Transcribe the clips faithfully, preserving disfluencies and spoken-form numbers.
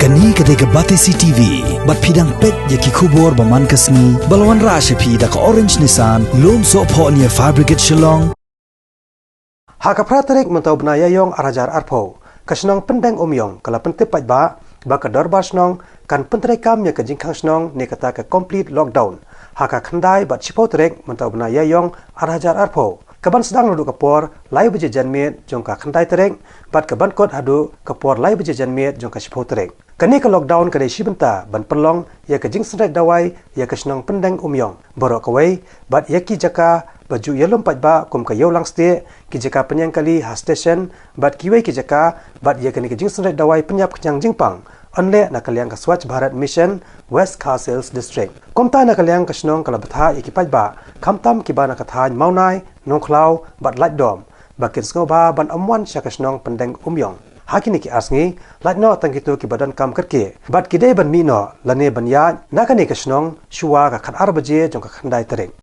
Kane ka dei ka Batesi T V, bad phi dang peit ïa ki khubor ba man ka sngi, ba la wanrah sha phi da ka Orange Nissan, Lumsohphoh near Fire Brigade Shillong. Ha ka phra tarik mynta u bnai Ïaïong ar hajar arphew, ka shnong Pyndeng Umïong ka la pyntip paidbah ba ka dorbar shnong kan pyntreikam ïa ka jingkhang shnong ne kata ka complete lockdown ha ka khyndai bad shiphew tarik mynta u bnai Ïaïong ar hajar arphew, ka ban sdang naduh ka por lai baje janmiet jong ka khyndai tarik bad ka ban kut haduh ka por lai baje janmiet jong ka shiphew tarik. Kane ka lockdown ka dei shi bynta ban pynlong ïa ka jingsynreit dawai ïa ka shnong Pyndeng Umïong baroh kawei, bad ïa ki jaka ba ju ïalum paidbah kum ka Ïewlang Stieh, ki jaka pynïeng kali ha station, bad kiwei ki jaka, bad ïa kane ka jingsynreit dawai pynïap khñiang jingpang yn leh na ka liang ka Swachh Bharat Mission, West Khasi Hills District. Kumta na ka liang ka shnong ka la bthah ïa ki paidbah, khamtam kiba na ka thaiñ Mawnai, Nongkhlaw bad Laitdom, ba kin sngewbha ban ym wan sha ka shnong Pyndeng Umïong ha kine ki ar sngi, lait noh tang kito kiba donkam kyrkieh, bad ki dei ban mih noh lane ban ïaid na kane ka shnong shuwa ka khatar baje jong ka khyndai tarik.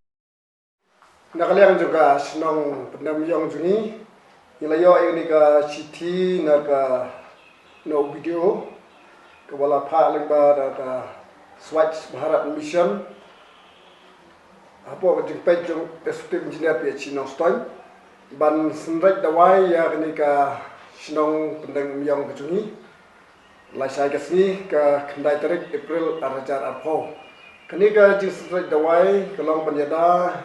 Na ka liang jong ka shnong Pyndeng Umïong jong ngi, ngi la ïoh ïa kane ka shithi na ka, na u B D O kaba la phah lyngba da ka Swachh Bharat Mission hapoh ka jingpeit jong Executive Engineer P H E Nongstoiñ ban synreit dawai ïa kane ka shnong Pyndeng Umïong ka jong ngi lashai ka sngi ka khyndai tarik April ar hajar arphew. Kane ka jingsynreit dawai ka long ban ïada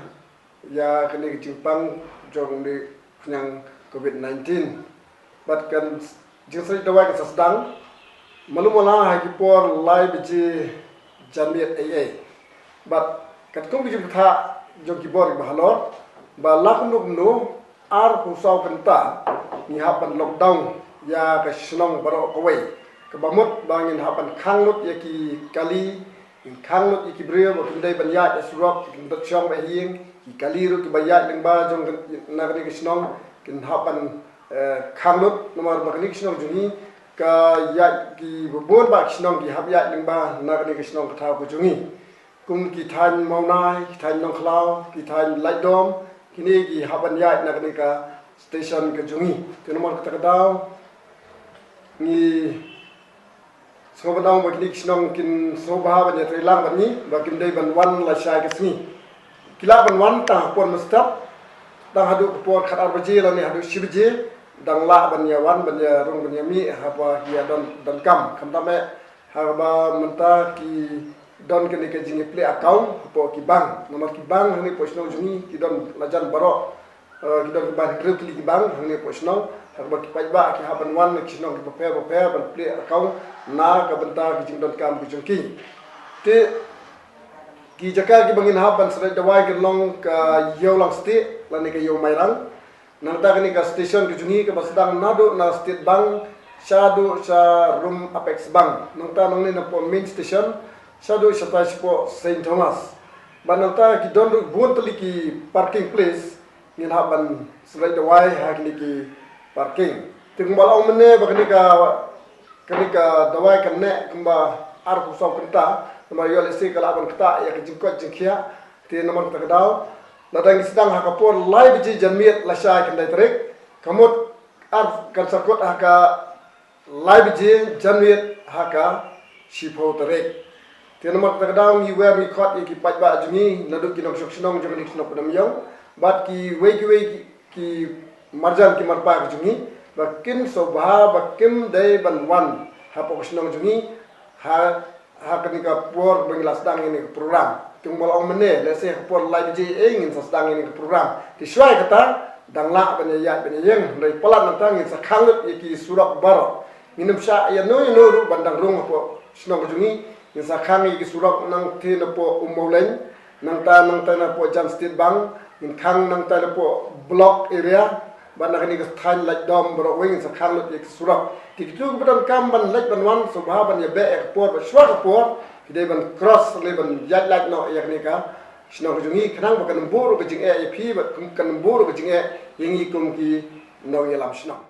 ïa kane ka jingpang jong une u khñiang Covid nineteen. Bad ka jingsynreit dawai kan sa sdang malu mala ha ki por lai baje janmiet eiei. Bad katkum ka jingbthah jong ki bor kiba halor, ba la kumno kumno arphew saw kynta ngi hap ban lockdown ïa ka shnong baroh kawei. Kaba mut ba ngin hap ban khang lut ïa ki kali, ngin khang lut ïa ki briew ba kim dei ban ïaid ha surok, kin dot shong bad ha ïing, ki kali ruh kiba ïaid lyngba jong ka, na kane ka shnong kin hap ban, eh, khang lut, namar ba kane ka shnong jong ngi ka ïaid, kiba bun bah ki shnong ki hap ïaid lyngba na kane ka shnong ka thaw ka jong ngi. Kum ki thaiñ Mawnai, ki thaiñ Nongkhlaw, ki thaiñ Laitdom, kine ki hap ban ïaid na kane ka station ka jong ngi. Te namar kata ka daw ngi sngewbha ban ong ba kine ki shnong kin sngewbha ban ïatreilang bad ngi, ba kim dei ban wan lashai ka sngi. Ki lah ban wan tang ha por mynstep, tang haduh ka por khatar baje lane haduh shi baje, dang lah ban ïa wan, ban ïa rung, ban ïa mih haba ki ïa don, donkam. Khamtam eh haba mynta ki don kane ka jingïaplie account hapoh ki bank. Namar ki bank hangne hapoh shnong jong ngi ki don lajan baroh. Eh, ki don kumba hynriew tylli ki bank hangne hapoh shnong. Haba ki paidbah ki hap ban wan na ki shnong kiba pher bapher ban plie account na ka bynta ki jingdonkam ki jong ki. Te ki jaka kiba ngin hap ban synreit dawai kin long ka Ïewlang Stieh lane ka Ïew Mairang. Nangta kane ka station ka jong ngi kaba sdang naduh na State Bank shaduh sha rum Apex Bank. Nangta nangne napoh main station shaduh shatai shapoh Saint Thomas. Bad nangta ki don ruh bun tylli ki parking place, ngin hap ban synreit dawai ha kine ki parking. Te kumba la ong mynne ba kane ka, kane ka dawai kan neh kumba arphew saw kynta, namar ïoh lehse ka lah ban ktah ïa ka jingkoit jingkhiah. Te namar kata ka daw, lada ngi sdang ha ka por lai baje janmiet lashai khyndai tarik, ka mut ar kan sa kut ha ka lai baje janmiet ha ka shiphew tarik. Te namar kata ka daw ngi wer ngi khot ïa ki paidbah jong ngi naduh ki nongshong shnong jong ngi, ki shnong Pyndem Ïong bad kiwei kiwei ki, ki marjan ki marpa ki jong ngi, ba kin sngewbha ba kim dei ban wan hapoh ka shnong jong ngi ha, ha kane ka por ba ngi la sdang ïa kane ka program. Te kumba la ong mynne, lehse ha ka por lai baje eh ngin sa sdang ïa kane ka program. Te shuwa ïa kata dang lah ban ïa ïaid ban ïa ïeng, hynrei palat nangta ngin sa khang lut ïa ki surok baroh. Ngin ym shah ïa no ïa no ruh ban dang rung hapoh shnong ka jong ngi. Ngin sa khang ïa ki surok nangtei napoh Ummawleiñ, nangta, nangta napoh jan State Bank, ngin khang nangta napoh block area, bad na kane ka thaiñ Laitdom baroh kawei ngin sa khang lut ïa ki surok. Te kito kiba donkam ban leit ban wan sngewbha ban ïa beh ïa ka por, bad shuwa ka por ki dei ban cross lane ban ïaid lait noh ïa kane ka shnong ka jong ngi, khnang ba kan ym buh ruh ka jingeh ïa phi, bad kan ym buh ruh ka jingeh ïa ngi kum ki nongïalam shnong.